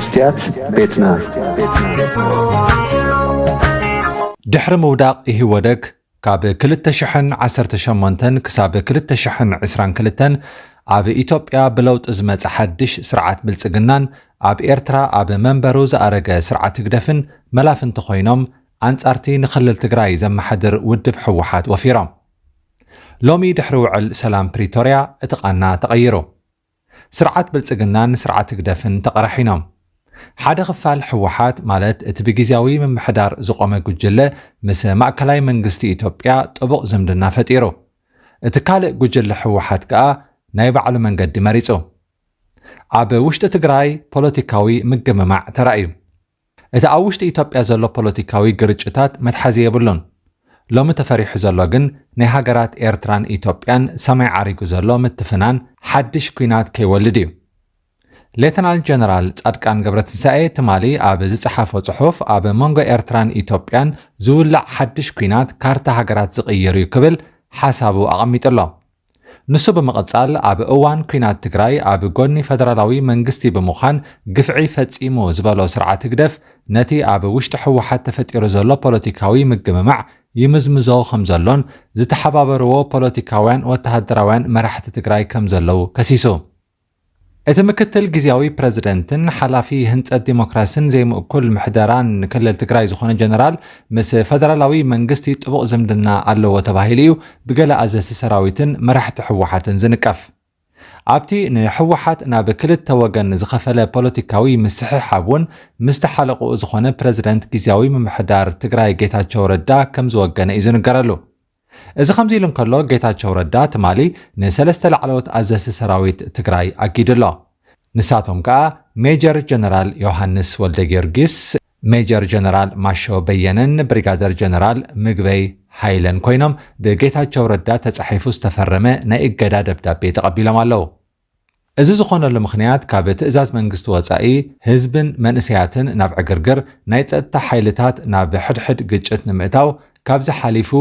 ስትያት ቤትና። ድሕሪ ምውዳቕ ኢህወደግ ካብ ክልተ ሽሕን ዓሰርተ ሸሞንተን ክሳብ ክልተ ሽሕን ዕስራን ክልተን ኣብ ኢትዮጵያ ብለውጢ ዝመጸ ሓድሽ ስርዓት ብልጽግናን ኣብ ኤርትራ ኣብ መንበሩ ዝኣረገ ስርዓት ህግደፍን መላፍንቲ ኮይኖም ኣንጻርቲ ንክልል ትግራይ ዘመሓድር ውድብ ህወሓት ወፊሮም። ሎሚ ድሕሪ ውዕል ሰላም ፕሪቶርያ እቲ ቃና ተቐይሩ። ስርዓት ብልጽግናን ስርዓት ህግደፍን ተቐራሒኖም። ሓደ ክፋል ህወሓት ማለት እቲ ብግዝያዊ ምምሕዳር ዝቖመ ጉጅለ ምስ ማእከላይ መንግስቲ ኢትዮጵያ ጥቡቕ ዝምድና ፈጢሩ። እቲ ካልእ ጉጅለ ህወሓት ከኣ ናይ ባዕሉ መንገዲ መሪጹ። ኣብ ውሽጢ ትግራይ ፖለቲካዊ ምግምማዕ ተራእዩ። እቲ ኣብ ውሽጢ ኢትዮጵያ ዘሎ ፖለቲካዊ ግርጭታት መትሓዚ የብሉን። ሎሚ ተፈሪሑ ዘሎ ግን ናይ ሃገራት ኤርትራን ኢትዮጵያን ሰማይ ዓሪጉ ዘሎ ምትፍናን ሓድሽ ኲናት ከይወልድ እዩ። ሌተናል ጀነራል ጻድቃን ገብረትንሳኤ ትማሊ ኣብ ዝጸሓፎ ጽሑፍ ኣብ መንጎ ኤርትራን ኢትዮጵያን ዝውላዕ ሓድሽ ኲናት ካርታ ሃገራት ዝቕይር እዩ ክብል ሓሳቡ ኣቐሚጡ ኣሎ። ንሱ ብምቕጻል ኣብ እዋን ኲናት ትግራይ ኣብ ጎኒ ፈደራላዊ መንግስቲ ብምዃን ግፍዒ ፈጺሙ ዝበሎ ስርዓት ህግደፍ ነቲ ኣብ ውሽጢ ህወሓት ተፈጢሩ ዘሎ ፖለቲካዊ ምግምማዕ ይምዝምዞ ከም ዘሎን ዝተሓባበርዎ ፖለቲካውያን ወተሃደራውያን መራሕቲ ትግራይ ከም ዘለዉ ከሲሱ። እቲ ምክትል ግዝያዊ ፕረዚደንትን ሓላፊ ህንጸት ዲሞክራስን ዘይምእኩል ምሕደራን ክልል ትግራይ ዝኾነ ጀነራል ምስ ፈደራላዊ መንግስቲ ጥቡቕ ዝምድና ኣለዎ ተባሂሉ እዩ ብገለ ኣዘዝቲ ሰራዊትን መራሕቲ ህወሓትን ዝንቀፍ። ኣብቲ ንህወሓት ናብ ክልተ ወገን ዝኸፈለ ፖለቲካዊ ምስሕሓብ እውን ምስቲ ሓለቕኡ ዝኾነ ፕረዚደንት ግዝያዊ ምምሕዳር ትግራይ ጌታቸው ረዳ ከም ዝወገነ እዩ ዝንገረሉ። እዚ ከምዚ ኢሉ እንከሎ ጌታቸው ረዳ ትማሊ ንሰለስተ ላዕለዎት ኣዘዝቲ ሰራዊት ትግራይ ኣጊዱ ኣሎ። ንሳቶም ከኣ ሜጀር ጀነራል ዮሃንስ ወልደ ጊዮርጊስ፣ ሜጀር ጀነራል ማሾ በየነን ብሪጋደር ጀነራል ምግበይ ሃይለን ኮይኖም ብጌታቸው ረዳ ተጻሒፉ ዝተፈረመ ናይ እገዳ ደብዳቤ ተቐቢሎም ኣለዉ። እዚ ዝኾነሉ ምኽንያት ካብ ትእዛዝ መንግስቲ ወጻኢ ህዝብን መንእሰያትን ናብ ዕግርግር፣ ናይ ጸጥታ ሓይልታት ናብ ሕድሕድ ግጭት ንምእታው፣ ካብዚ ሓሊፉ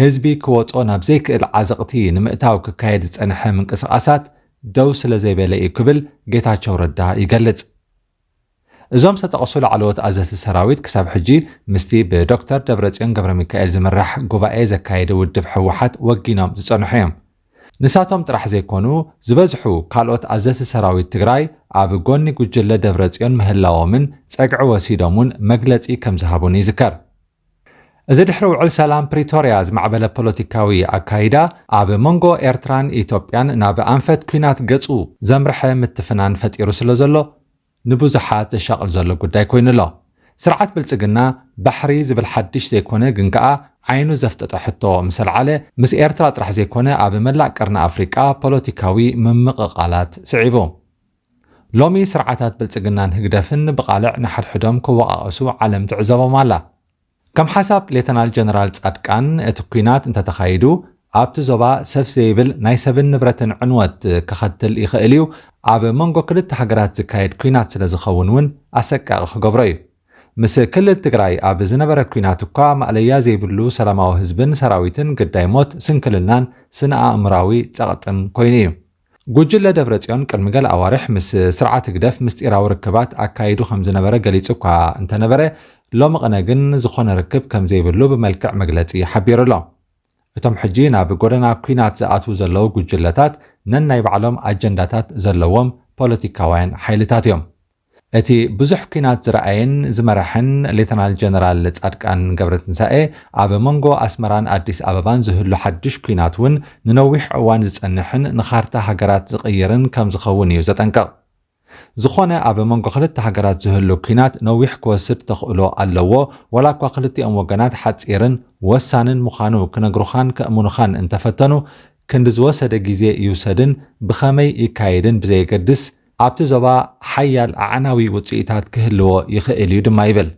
ህዝቢ ክወጾ ናብ ዘይክእል ዓዘቕቲ ንምእታው ክካየድ ዝጸንሐ ምንቅስቓሳት ደው ስለ ዘይበለ እዩ ክብል ጌታቸው ረዳ ይገልጽ። እዞም ዝተጠቕሱ ላዕለዎት ኣዘዝቲ ሰራዊት ክሳብ ሕጂ ምስቲ ብዶክተር ደብረጽዮን ገብረ ሚካኤል ዝምራሕ ጉባኤ ዘካየደ ውድብ ህወሓት ወጊኖም ዝጸንሑ እዮም። ንሳቶም ጥራሕ ዘይኮኑ ዝበዝሑ ካልኦት ኣዘዝቲ ሰራዊት ትግራይ ኣብ ጎኒ ጉጅለ ደብረጽዮን ምህላዎምን ጸግዒ ወሲዶም እውን መግለጺ ከም ዝሃቡን ይዝከር። እዚ ድሕሪ ውዕል ሰላም ፕሪቶርያ ዝማዕበለ ፖለቲካዊ ኣካይዳ ኣብ መንጎ ኤርትራን ኢትዮጵያን ናብ ኣንፈት ኲናት ገጹ ዘምርሐ ምትፍናን ፈጢሩ ስለ ዘሎ ንብዙሓት ዘሻቕል ዘሎ ጉዳይ ኮይኑ ኣሎ። ስርዓት ብልጽግና ባሕሪ ዝብል ሓድሽ ዘይኮነ ግን ከኣ ዓይኑ ዘፍጠጠ ሕቶ ምስ ኣልዓለ ምስ ኤርትራ ጥራሕ ዘይኮነ ኣብ መላእ ቀርኒ ኣፍሪቃ ፖለቲካዊ ምምቕቓላት ስዒቡ። ሎሚ ስርዓታት ብልጽግናን ህግደፍን ብቓልዕ ንሓድሕዶም ክወቓቐሱ ዓለም ትዕዘቦም ኣላ። ከም ሓሳብ ሌተናል ጀነራል ጻድቃን እቲ ኲናት እንተተኻይዱ ኣብቲ ዞባ ሰፍ ዘይብል ናይ ሰብን ንብረትን ዕንወት ከኸትል ይኽእል እዩ፣ ኣብ መንጎ ክልተ ሃገራት ዝካየድ ኲናት ስለ ዝኸውን እውን ኣሰቃቒ ክገብሮ እዩ። ምስ ክልል ትግራይ ኣብ ዝነበረ ኲናት እኳ ማእለያ ዘይብሉ ሰላማዊ ህዝብን ሰራዊትን ግዳይ ሞት፣ ስንክልናን ስነ ኣእምራዊ ጸቕጥን ኮይኑ እዩ። ጉጅለ ደብረጽዮን ቅድሚ ገለ ኣዋርሕ ምስ ስርዓት ህግደፍ ምስጢራዊ ርክባት ኣካይዱ ከም ዝነበረ ገሊጹ እኳ እንተነበረ፣ ሎሚ ቅነ ግን ዝኾነ ርክብ ከም ዘይብሉ ብመልክዕ መግለጺ ሓቢሩ ኣሎ። እቶም ሕጂ ናብ ጎደና ኲናት ዝኣትዉ ዘለዉ ጉጅለታት ነናይ ባዕሎም ኣጀንዳታት ዘለዎም ፖለቲካውያን ሓይልታት እዮም። እቲ ብዙሕ ኲናት ዝረኣየን ዝመረሐን ሌተናል ጀነራል ጻድቃን ገብረትንሳኤ፣ ኣብ መንጎ ኣስመራን ኣዲስ ኣበባን ዝህሉ ሓድሽ ኲናት እውን ንነዊሕ እዋን ዝጸንሕን ንኻርታ ሃገራት ዝቕይርን ከም ዝኸውን እዩ ዘጠንቅቕ። ዝኾነ ኣብ መንጎ ክልተ ሃገራት ዝህሉ ኲናት ነዊሕ ክወስድ ተኽእሎ ኣለዎ፣ ዋላ እኳ ክልቲኦም ወገናት ሓጺርን ወሳንን ምዃኑ ክነግሩኻን ከእምኑኻን እንተፈተኑ፣ ክንዲ ዝወሰደ ግዜ ይውሰድን ብኸመይ ይካየድን ብዘየገድስ፣ ኣብቲ ዞባ ሓያል ኣዕናዊ ውጽኢታት ክህልዎ ይኽእል እዩ ድማ ይብል።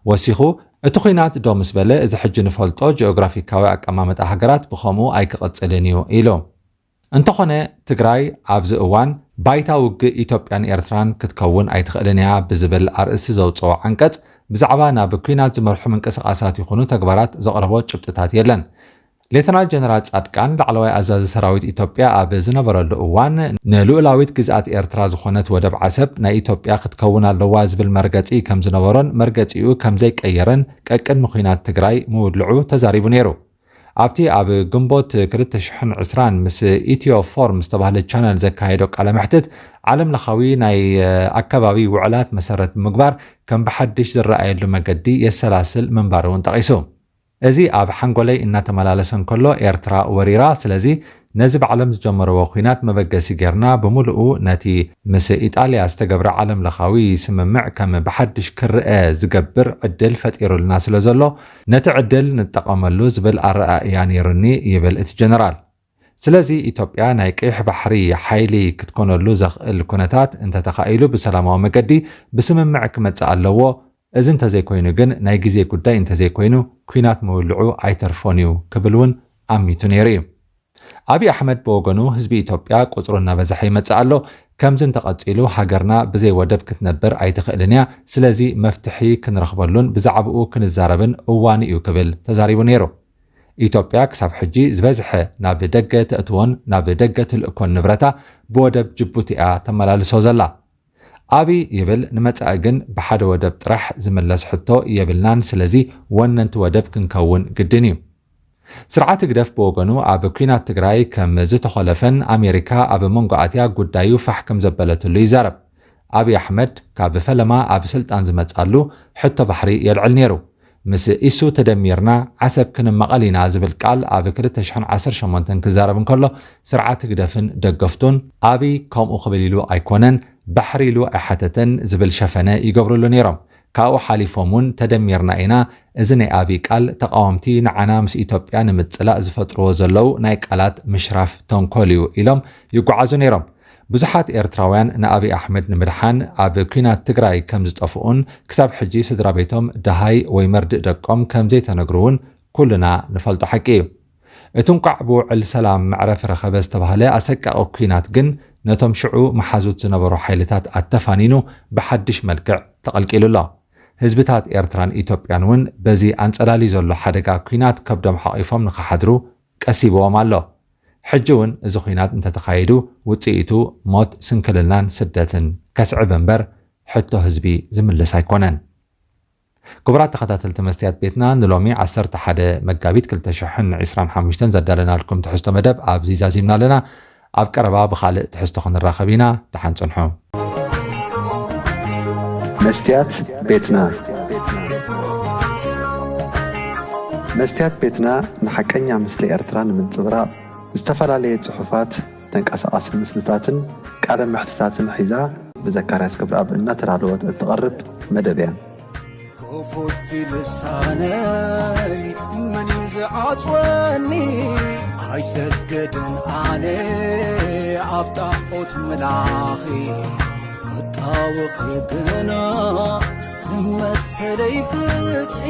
ወሲኹ፣ እቲ ኲናት ደው ምስ በለ፣ እዚ ሕጂ ንፈልጦ ጂኦግራፊካዊ ኣቀማምጣ ሃገራት ብኸምኡ ኣይክቕጽልን እዩ ኢሉ። እንተኾነ፣ ትግራይ ኣብዚ እዋን ባይታ ውግእ ኢትዮጵያን ኤርትራን ክትከውን ኣይትኽእልን እያ ብዝብል ኣርእስቲ ዘውጽኦ ዓንቀጽ፣ ብዛዕባ ናብ ኲናት ዝመርሑ ምንቅስቓሳት ይኹኑ ተግባራት ዘቕረቦ ጭብጥታት የለን። ሌተናል ጀነራል ጻድቃን፣ ላዕለዋይ ኣዛዚ ሰራዊት ኢትዮጵያ ኣብ ዝነበረሉ እዋን፣ ንልኡላዊት ግዝኣት ኤርትራ ዝኾነት ወደብ ዓሰብ ናይ ኢትዮጵያ ክትከውን ኣለዋ ዝብል መርገጺ ከም ዝነበሮን መርገጺኡ ከም ዘይቀየረን ቀቅድሚ ኲናት ትግራይ ምውልዑ ተዛሪቡ ነይሩ። ኣብቲ ኣብ ግንቦት ክልተ ሽሕን ዕስራን ምስ ኢትዮ ፎርም ዝተባህለ ቻነል ዘካየዶ ቃለ መሕትት፣ ዓለም ለኻዊ ናይ ኣከባቢ ውዕላት መሰረት ብምግባር ከም ብሓድሽ ዝረኣየሉ መገዲ የሰላስል ምንባሩ እውን ጠቒሱ። እዚ ኣብ ሓንጎለይ እናተመላለሰ እንከሎ ኤርትራ ወሪራ፣ ስለዚ ነዚ ባዕሎም ዝጀመርዎ ኲናት መበገሲ ጌርና ብምሉኡ ነቲ ምስ ኢጣልያ ዝተገብረ ዓለም ለኻዊ ስምምዕ ከም ብሓድሽ ክረአ ዝገብር ዕድል ፈጢሩልና ስለ ዘሎ፣ ነቲ ዕድል ንጠቐመሉ ዝብል ኣረኣእያ ነይሩኒ ይብል እቲ ጀነራል። ስለዚ ኢትዮጵያ ናይ ቀይሕ ባሕሪ ሓይሊ ክትኮነሉ ዘኽእል ኩነታት እንተተኻኢሉ ብሰላማዊ መገዲ ብስምምዕ ክመጽእ ኣለዎ። እዚ እንተዘይኮይኑ ግን ናይ ግዜ ጉዳይ እንተዘይኮይኑ ኲናት ምውልዑ ኣይተርፎን እዩ ክብል እውን ኣሚቱ ነይሩ እዩ። ኣብይ ኣሕመድ ብወገኑ ህዝቢ ኢትዮጵያ ቁፅሩ እናበዝሐ ይመጽእ ኣሎ። ከምዚ እንተቐጺሉ ሃገርና ብዘይ ወደብ ክትነብር ኣይትኽእልን እያ። ስለዚ መፍትሒ ክንረኽበሉን ብዛዕባኡ ክንዛረብን እዋኑ እዩ ክብል ተዛሪቡ ነይሩ። ኢትዮጵያ ክሳብ ሕጂ ዝበዝሐ ናብ ደገ ተእትዎን ናብ ደገ ትልእኮን ንብረታ ብወደብ ጅቡቲ እያ ተመላልሶ ዘላ። ኣብይ ይብል ንመጻኢ ግን ብሓደ ወደብ ጥራሕ ዝምለስ ሕቶ የብልናን፣ ስለዚ ወነንቲ ወደብ ክንከውን ግድን እዩ። ስርዓት ህግደፍ ብወገኑ ኣብ ኲናት ትግራይ ከም ዝተኾለፈን ኣሜሪካ ኣብ መንጎ ኣትያ ጉዳዩ ፋሕ ከም ዘበለትሉ ይዛረብ። ኣብይ ኣሕመድ ካብ ፈለማ ኣብ ስልጣን ዝመጻሉ ሕቶ ባሕሪ የልዕል ነይሩ። ምስ ኢሱ ተደሚርና ዓሰብ ክንመቐል ኢና ዝብል ቃል ኣብ ክልተ ሽሕን ዓሰርተ ሸሞንተን ክዛረብ እንከሎ ስርዓት ህግደፍን ደገፍቱን ኣብይ ከምኡ ክብል ኢሉ ኣይኮነን፣ ባሕሪ ኢሉ ኣይሓተተን ዝብል ሸፈነ ይገብርሉ ነይሮም። ካብኡ ሓሊፎም እውን ተደሚርና ኢና፣ እዚ ናይ ኣብይ ቃል ተቃወምቲ ንዓና ምስ ኢትዮጵያ ንምጽላእ ዝፈጥርዎ ዘለዉ ናይ ቃላት ምሽራፍ ተንኮል እዩ ኢሎም ይጓዓዙ ነይሮም። ብዙሓት ኤርትራውያን ንኣብይ ኣሕመድ ንምድሓን ኣብ ኲናት ትግራይ ከም ዝጠፍኡን ክሳብ ሕጂ ስድራ ቤቶም ደሃይ ወይ መርድእ ደቆም ከም ዘይተነግሩ እውን ኩልና ንፈልጦ ሓቂ እዩ። እቲ እንቋዕ ብውዕል ሰላም መዕረፊ ረኸበ ዝተባህለ ኣሰቃቒ ኲናት ግን ነቶም ሽዑ መሓዙት ዝነበሩ ሓይልታት ኣተፋኒኑ ብሓድሽ መልክዕ ተቐልቂሉ ኣሎ። ህዝብታት ኤርትራን ኢትዮጵያን እውን በዚ ኣንጸላሊ ዘሎ ሓደጋ ኲናት ከብዶም ሓቒፎም ንኽሓድሩ ቀሲብዎም ኣሎ። ሕጂ እውን እዚ ኲናት እንተተኻይዱ ውጽኢቱ ሞት፣ ስንክልናን ስደትን ከስዕብ እምበር ሕቶ ህዝቢ ዝምልስ ኣይኮነን። ክቡራት ተኸታተልቲ መስትያት ቤትና፣ ንሎሚ ዓሰርተ ሓደ መጋቢት ክልተ ሽሕን ዕስራን ሓሙሽተን ዘዳለናልኩም ትሕዝቶ መደብ ኣብዚ ዛዚምና ኣለና። ኣብ ቀረባ ብኻልእ ትሕዝቶ ክንራኸብ ኢና። ደሓን ጽንሑ። መስትያት ቤትና። መስትያት ቤትና ንሓቀኛ ምስሊ ኤርትራ ንምንጽብራቕ ዝተፈላለየ ጽሑፋት፣ ተንቀሳቓሲ ምስልታትን ቃለ መሕትታትን ሒዛ ብዘካርያስ ክብረኣብ እናተዳለወት እትቐርብ መደብ እያ። ክፉት ልሳነይ መን እዩ ዝዓጽወኒ? ኣይሰግድን ኣነ ኣብ ጣዖት ምላኺ፣ ክጣወኺ ግና ንመሰለይ ፍትሒ።